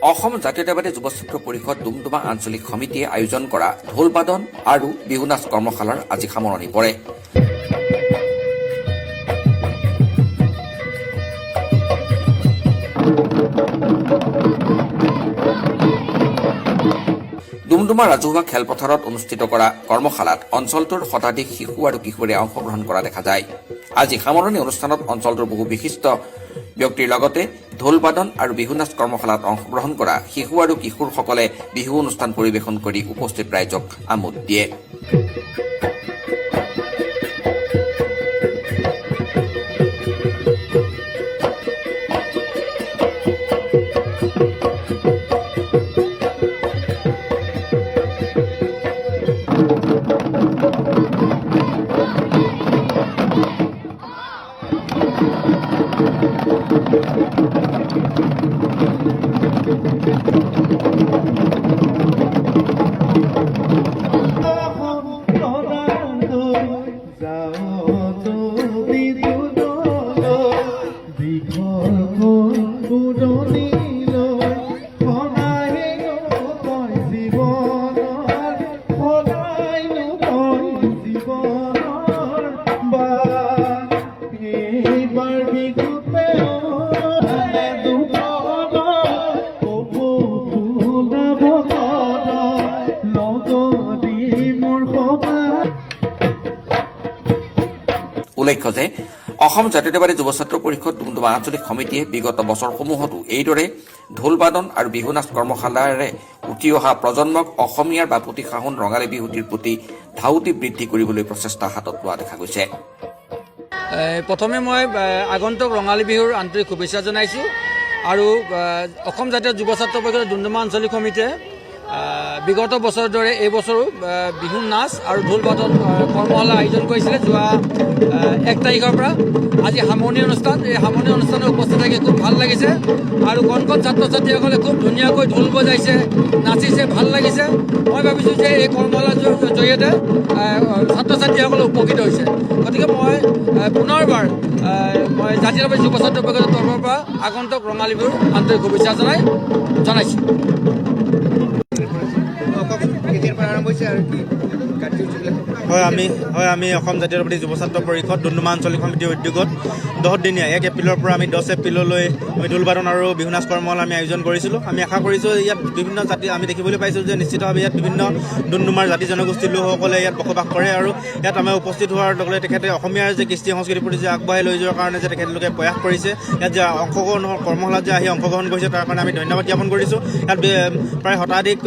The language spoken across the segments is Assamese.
অসম জাতীয়তাবাদী যুৱ ছাত্ৰ পৰিষদ ডুমডুমা আঞ্চলিক সমিতিয়ে আয়োজন কৰা ঢোলবাদন আৰু বিহুনাচ কৰ্মশালাৰ আজি সামৰণি পৰে। ডুমডুমা ৰাজহুৱা খেলপথাৰত অনুষ্ঠিত কৰা কৰ্মশালাত অঞ্চলটোৰ শতাধিক শিশু আৰু কিশোৰে অংশগ্ৰহণ কৰা দেখা যায়। আজি সামৰণি অনুষ্ঠানত অঞ্চলটোৰ বহু বিশিষ্ট ব্যক্তিৰ লগতে ঢোলবাদন আৰু বিহুনাচ কৰ্মশালাত অংশগ্ৰহণ কৰা শিশু আৰু কিশোৰসকলে বিহু অনুষ্ঠান পৰিৱেশন কৰি উপস্থিত ৰাইজক আমোদ দিয়ে। যাওঁ যদি দূৰলৈ, দীঘল উৰণিলৈ, সদায়নো তই জীৱনৰ, সদায়নো তই জীৱনৰ বাট। এইবাৰ বিহুতে দুপৰ কপৌ ফুলা বতৰ লগৰী মোৰ সভা। উল্লেখ্য যে অসম জাতীয়তাবাদী যুৱ ছাত্ৰ পৰিষদ ডুমডুমা আঞ্চলিক সমিতিয়ে বিগত বছৰসমূহতো এইদৰে ঢোলবাদন আৰু বিহুনাচ কৰ্মশালাৰে উঠি অহা প্ৰজন্মক অসমীয়াৰ বাপতি সাহোন ৰঙালী বিহুটিৰ প্ৰতি ধাউতি বৃদ্ধি কৰিবলৈ প্ৰচেষ্টা হাতত লোৱা দেখা গৈছে। প্ৰথমে মই আগন্তুক ৰঙালী বিহুৰ আন্তৰিক শুভেচ্ছা জনাইছোঁ আৰু অসম জাতীয় যুৱ ছাত্ৰ পৰিষদৰ ডুমডুমা আঞ্চলিক সমিতিয়ে বিগত বছৰৰ দৰে এই বছৰো বিহু নাচ আৰু ঢোল বাদন কৰ্মশালা আয়োজন কৰিছিলে যোৱা 1 তাৰিখৰ পৰা। আজি সামৰণি অনুষ্ঠান। এই সামৰণি অনুষ্ঠানত উপস্থিত থাকি খুব ভাল লাগিছে আৰু কণ কণ ছাত্ৰ ছাত্ৰীসকলে খুব ধুনীয়াকৈ ঢোল বজাইছে, নাচিছে, ভাল লাগিছে। মই ভাবিছোঁ যে এই কৰ্মশালাৰ জৰিয়তে ছাত্ৰ ছাত্ৰীসকলে উপকৃত হৈছে। গতিকে মই পুনৰবাৰ মই জাতীয়তাবাদী যুৱ ছাত্ৰ পৰিষদৰ তৰফৰ পৰা আগন্তুক ৰঙালী বিহুৰ আন্তৰিক শুভেচ্ছা জনাইছোঁ। কেতিয়াৰ পৰা আৰম্ভ হৈছে আৰু কি কাৰ্যসূচীবিলাক? হয়, আমি অসম জাতীয়তাবাদী যুৱ ছাত্ৰ পৰিষদ ডুমডুমা আঞ্চলিক সমিতিৰ উদ্যোগত 10 দিনীয়া 1 এপ্ৰিলৰ পৰা আমি 10 এপ্ৰিললৈ আমি ঢোলবাদন আৰু বিহুনাচ কৰ্মশালা আমি আয়োজন কৰিছিলোঁ। আমি আশা কৰিছোঁ, ইয়াত বিভিন্ন জাতি আমি দেখিবলৈ পাইছোঁ যে নিশ্চিতভাৱে ইয়াত বিভিন্ন ডুমডুমাৰ জাতি জনগোষ্ঠীৰ লোকসকলে ইয়াত বসবাস কৰে আৰু ইয়াত আমাৰ উপস্থিত হোৱাৰ লগে লগে তেখেতে অসমীয়াৰ যে কৃষ্টি সংস্কৃতিৰ প্ৰতি যে আগবঢ়াই লৈ যোৱাৰ কাৰণে যে তেখেতলোকে প্ৰয়াস কৰিছে, ইয়াত যে অংশগ্ৰহণ কৰ্মশালাত যে আহি অংশগ্ৰহণ কৰিছে, তাৰ কাৰণে আমি ধন্যবাদ জ্ঞাপন কৰিছোঁ। ইয়াত প্ৰায় শতাধিক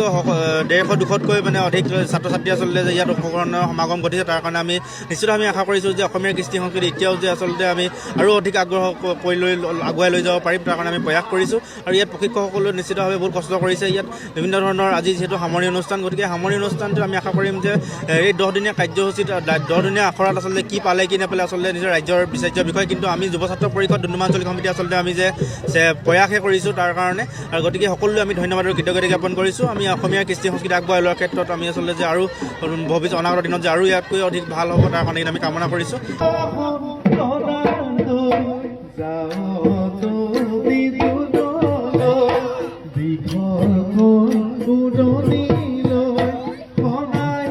150 200তকৈ মানে অধিক ছাত্ৰ ছাত্ৰী আচলতে যে ইয়াত অংশগ্ৰহণৰ সমাগম ঘটিছে, তাৰ কাৰণে আমি নিশ্চিত আমি আশা কৰিছোঁ যে অসমীয়া কৃষ্টি সংস্কৃতি এতিয়াও যে আচলতে আমি আৰু অধিক আগ্ৰহ কৰি লৈ আগুৱাই লৈ যাব পাৰিম, তাৰ কাৰণে আমি প্ৰয়াস কৰিছোঁ। আৰু ইয়াত প্ৰশিক্ষকসকলেও নিশ্চিতভাৱে বহুত কষ্ট কৰিছে। ইয়াত বিভিন্ন ধৰণৰ আজি যিহেতু সামৰণি অনুষ্ঠান, গতিকে সামৰণি অনুষ্ঠানটো আমি আশা কৰিম যে এই 10 দিনীয়া কাৰ্যসূচীত, 10 দিনীয়া আখৰাত আচলতে কি পালে কি নাপালে আচলতে নিজৰ ৰাজ্যৰ বিচাৰ্য বিষয়। কিন্তু আমি যুৱ ছাত্ৰ পৰিষদ ডুমডুমা আঞ্চলিক সমিতি আচলতে আমি যে যে প্ৰয়াসহে কৰিছোঁ তাৰ কাৰণে আৰু গতিকে সকলোৱে আমি ধন্যবাদ আৰু কৃতজ্ঞতা জ্ঞাপন কৰিছোঁ। আমি অসমীয়া কৃষ্টি সংস্কৃতি আগবঢ়াই লোৱাৰ ক্ষেত্ৰত আমি আচলতে যে আৰু ভৱিষ্যত অনাগত দিনত যে আৰু ইয়াতকৈ অধিক ভাল হ'ব, তাৰ কাৰণে আমি কামনা কৰিছোঁ। যাওঁ যদি দূৰলৈ, দীঘল উৰণিলৈ, সদায়।